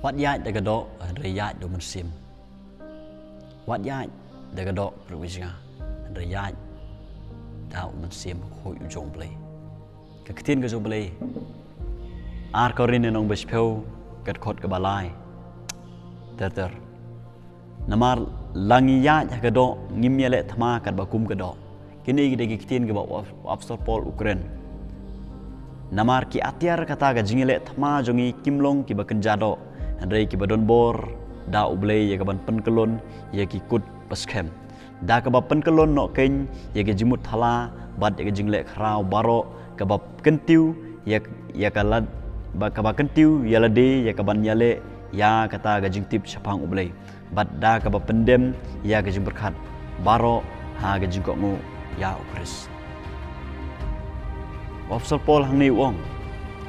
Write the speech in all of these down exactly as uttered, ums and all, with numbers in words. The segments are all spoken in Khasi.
Wat ïaid da ka doh, hynrei ïaid da u mynsiem. Wat ïaid da ka doh, ka ruh ka jingïa, hynrei ïaid da u mynsiem khuid u jong U Blei. Ka ktien ka jong U Blei, ar Korinth lynnong ba shiphew, ka dkhot kaba lai. Ter ter. Namar la ngi ïaid ha ka doh, ngim ïaleh thma katba kum ka doh. Kine ki dei ki ktien kiba u ap-, u apostol Paul u kren. Namar ki atiar kata ka jingïaleh thma jong ngi kim long kiba kynja doh, hynrei kiba don bor da U Blei ïa kaban pynkyllon ïa ki kut ba skhem. Da kaba pynkyllon noh kein ïa ka jingmut thala bad ïa ka jingleh khraw baroh, kaba kyntiew ïa, ïa ka lad, ba, kaba kyntiew ïa lade ïa kaban ïaleh ïa kata ka jingtip shaphang U Blei, bad da kaba pyndem ïa ka jingpyrkhat baroh ha ka jingkohnguh ïa U Khrist. U apostol Paul hangne u ong,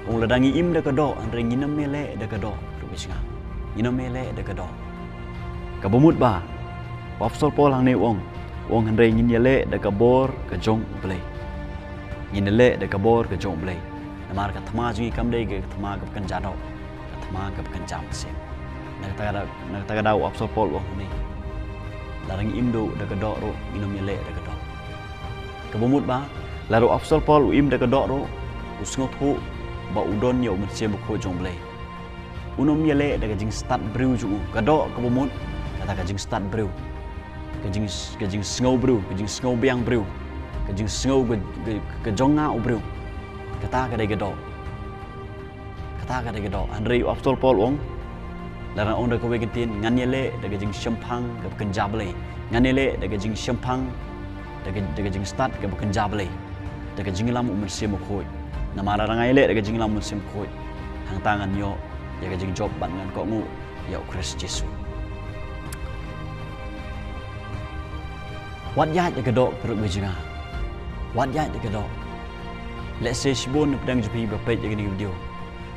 u ong lada ngi im da ka doh, hynrei ngin ym ïaleh da ka doh, ruh ka jingïa, ngin ym ïaleh da ka doh. Kaba mut ba u apostol Paul hangne u ong, u ong hynrei ngin ïaleh da ka bor ka jong U Blei. Ngin ïaleh da ka bor ka jong U Blei. Namar ka thma jong ngi kam dei ka thma kaba kynja doh, ka thma kaba kynja mynsiem. Na kata ka daw, na kata ka daw u apostol Paul u ong hangne, lada ngi im da ka doh ruh, ngin ym ïaleh da ka doh. Kaba mut ba lada u apostol Paul u im da ka doh ruh, u sngewthuh ba u don ïa u mynsiem bakhuid jong U Blei. Un ym ïaleh da ka jingstad briew jong u. Ka doh kaba mut, kata ka jingstad briew, ka jing, ka jingsngew briew, ka jingsngew biang briew, ka jingsngew ka, ka, ka jong nga u briew. Kata ka dei ka doh. Kata ka dei ka doh. Hynrei u apostol Paul u ong, lada ong da kawei ka ktien, ngan ïaleh da ka jingshemphang kaba kynja Blei. Ngan ïaleh da ka jingshemphang, da ka, da ka jingstad kaba kynja Blei, da ka jingïalam u mynsiem bakhuid. Namar lada nga ïaleh da ka jingïalam u mynsiem bakhuid, hangta ngan ïoh ïa ka jingjop bad ngan kohnguh ïa U Khrist Jisu. Wat ïaid da ka doh, ka ruh ka jingïa. Wat ïaid da ka doh. Lehse shibun na pdeng jong phi ba peit ïa kane ka video,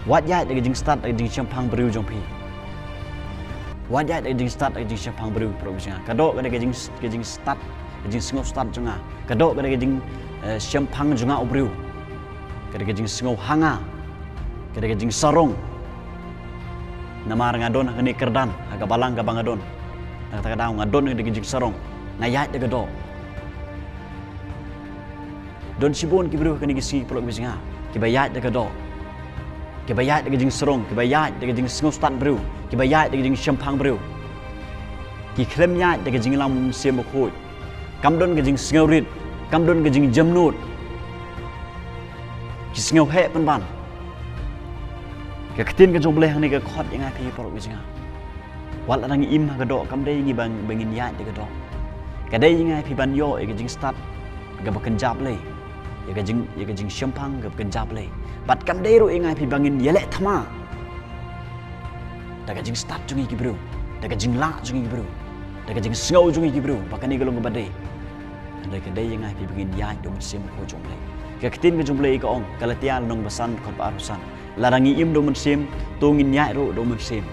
wat ïaid da ka jingstad, da ka jingshemphang briew jong phi. Wat ïaid da ka jingstad, da ka jingshemphang briew, ka ruh ka jingïa. Ka doh ka dei ka jing, ka jingstad, ka jingsngew stad jong nga. Ka doh ka dei ka jing, eh, shemphang jong nga u briew. Ka dei ka jingsngew ha nga. Ka dei ka jingsarong. Namar nga don ha kane ka kyrdan, ha ka balang kaba nga don. Na kata ka daw nga don ka dei ka jingsarong. Nga ïaid da ka doh. Don shibun ki briew ha kane ka sngi, paralok ba jong nga, kiba ïaid da ka doh, kiba ïaid da ka jingsarong, kiba ïaid da ka jingsngew stad briew, kiba ïaid da ka jingshemphang briew. Ki khlem ïaid da ka jingïalam u mynsiem bakhuid. Kam don ka jingsngewrit, kam don ka jingjemnud. Ki sngew heh pynban. Ka ktien ka jong U Blei hangne ka khot ïa nga ïa phi, paralok ba jong nga. Wat lada ngi im ha ka doh, kam dei ïa ngi ba, ba ngin ïaid da ka doh. Ka dei ïa nga ïa phi ban ïoh ïa ka jingstad kaba kynja Blei, ïa ka jing, ïa ka jingshemphang kaba kynja Blei. Bad kam dei ruh ïa nga ïa phi ba ngin ïaleh thma da ka jingstad jong ngi ki briew, da ka jinglah jong ngi ki briew, da ka jingsngew jong ngi ki briew ba kane ka long kaba dei. Hynrei ka dei ïa nga ïa phi ba ngin ïaid da u mynsiem bakhuid jong U Blei. Ka ktien ka jong U Blei ka ong, Galatia lynnong ba san, dkhot ba arphew san, lada ngi im da u mynsiem, to ngin ïaid ruh da u mynsiem.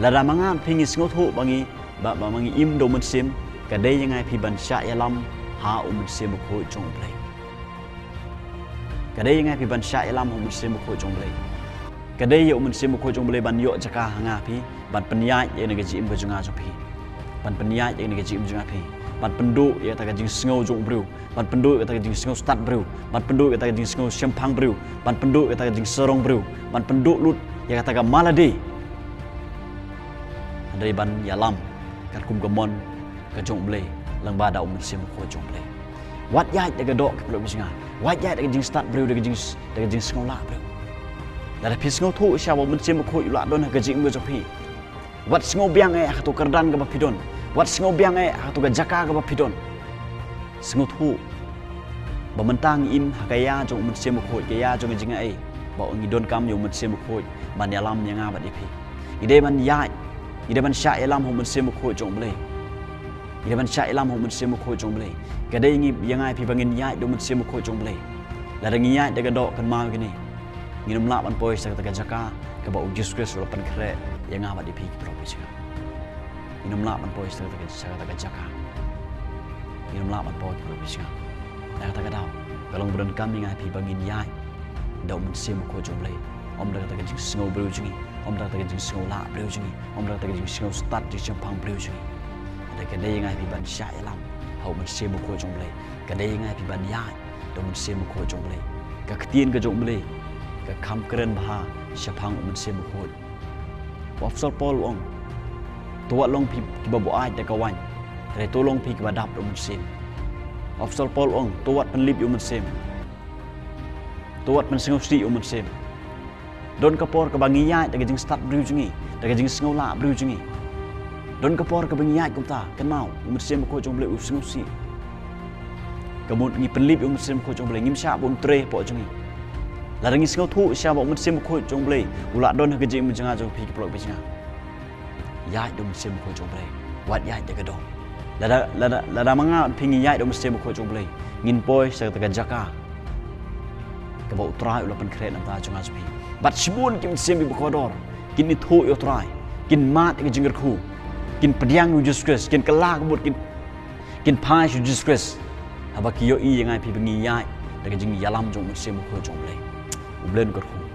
Lada ma nga bad phi ngi sngewthuh ba ngi, ba, ba ma ngi im da u mynsiem, ka dei ïa nga ïa phi ban shah ïalam ha u mynsiem bakhuid jong U Blei. Ka dei ïa nga ïa phi ban shah ïalam ha u mynsiem bakhuid jong U Blei. Ka dei ïa u mynsiem bakhuid jong U Blei ban ïoh jaka ha nga ïa phi, ban pynïaid ïa kane ka jingim ka jong nga jong phi. Ban pynïaid ïa kane ka jingim jong nga ïa phi. Ban pynduh ïa kata ka jingsngew jong u briew. Ban pynduh ïa kata ka jingsngew stad briew. Ban pynduh ïa kata ka jingsngew shemphang briew. Ban pynduh ïa kata ka jingsarong briew. Ban pynduh lut ïa kata ka malade. Hynrei ban ïalam katkum ka mon ka jong U Blei, lyngba da u mynsiem bakhuid jong U Blei. Wat ïaid da ka doh, paralok ba jong nga. Wat ïaid da ka jingstad briew, da ka jing, da ka jingsngewlah briew. Lada phi sngewthuh shisha ba u mynsiem bakhuid u la don ha ka jingim ka jong phi, wat sngew biang eh ha kato ka kyrdan kaba phi don. Wat sngew biang eh ha kato ka jaka kaba phi don. Sngewthuh ba mynta ngi im ha ka ïa jong u mynsiem bakhuid, ka ïa jong ka jingaiei, ba ngi donkam ïa u mynsiem bakhuid ban ïalam ïa nga bad ïa phi. Ngi dei ban ïaid, ngi dei ban shah ïalam ha u mynsiem bakhuid jong U Blei. Ngi dei ban shah ïalam ha u mynsiem bakhuid jong U Blei. Ka dei ïa ngi, ïa nga ïa phi ba ngin ïaid da u mynsiem bakhuid jong U Blei. Lada ngi ïaid da ka doh, kynmaw ïa kane, ngin ym lah ban poi sha kata ka jaka kaba u Jisu Khrist u la pynkhreh ïa nga bad ïa phi, ki paralok ba jong nga. Ngin ym lah ban poi sha kata ka, sha kata ka jaka. Ngin ym lah ban poi, ki paralok ba jong nga. Na kata ka daw, ka long ba donkam ïa nga ïa phi ba ngin ïaid da u mynsiem bakhuid jong U Blei. Ym da kata ka jingsngew briew jong ngi, ym da kata ka jingsngew lah briew jong ngi, ym da kata ka jingsngew stad jingshemphang briew jong ngi. Hynrei ka dei ïa ngi phi ban shah ïalam ha u Mynsiem Bakhuid jong U Blei. Ka dei ïa ngi phi ban ïaid da u Mynsiem Bakhuid jong U Blei. Ka ktien ka jong U Blei ka kham kren bha shaphang u Mynsiem Bakhuid. U Apostol Paul u ong, to wat long phi kiba buaid da ka waiñ, hynrei to long phi kiba dap da u Mynsiem. U Apostol Paul u ong, to wat pynlip ïa u Mynsiem. To wat pynsngewsih ïa u Mynsiem. Don ka por kaba ngi ïaid da ka jingstad briew jong ngi, da ka jingsngew lah briew jong ngi. Don ka por kaba ngi ïaid kumta, kynmaw, u Mynsiem Bakhuid jong U Blei u sngewsih. Ka mut ngi pynlip ïa u Mynsiem Bakhuid jong U Blei, ngim shah ba un trei hapoh jong ngi. Lada ngi sngewthuh shisha ba u Mynsiem Bakhuid jong U Blei u la don ha ka jingim jong nga, jong phi ki paralok ki jong nga, ïaid da u Mynsiem Bakhuid jong U Blei. Wat ïaid da ka doh. Lada, lada, lada ma nga phi ngi ïaid da u Mynsiem Bakhuid jong U Blei, ngin poi sha kata ka jaka kaba U Trai u la pynkhreh na ka bynta jong nga jong phi. Bad shibun ki mynsiem kiba kordor kin ithuh ïa U Trai, kin mad ïa ka jingkyrkhu, kin pdiang ïa u Jisu Khrist, kin kylla ka mut, kin, kin phai sha u Jisu Khrist. Haba ki ïohi ïa ngi phi ba ngi ïaid da ka jingïalam jong u Mynsiem Bakhuid jong U Blei. U Blei un kyrkhu.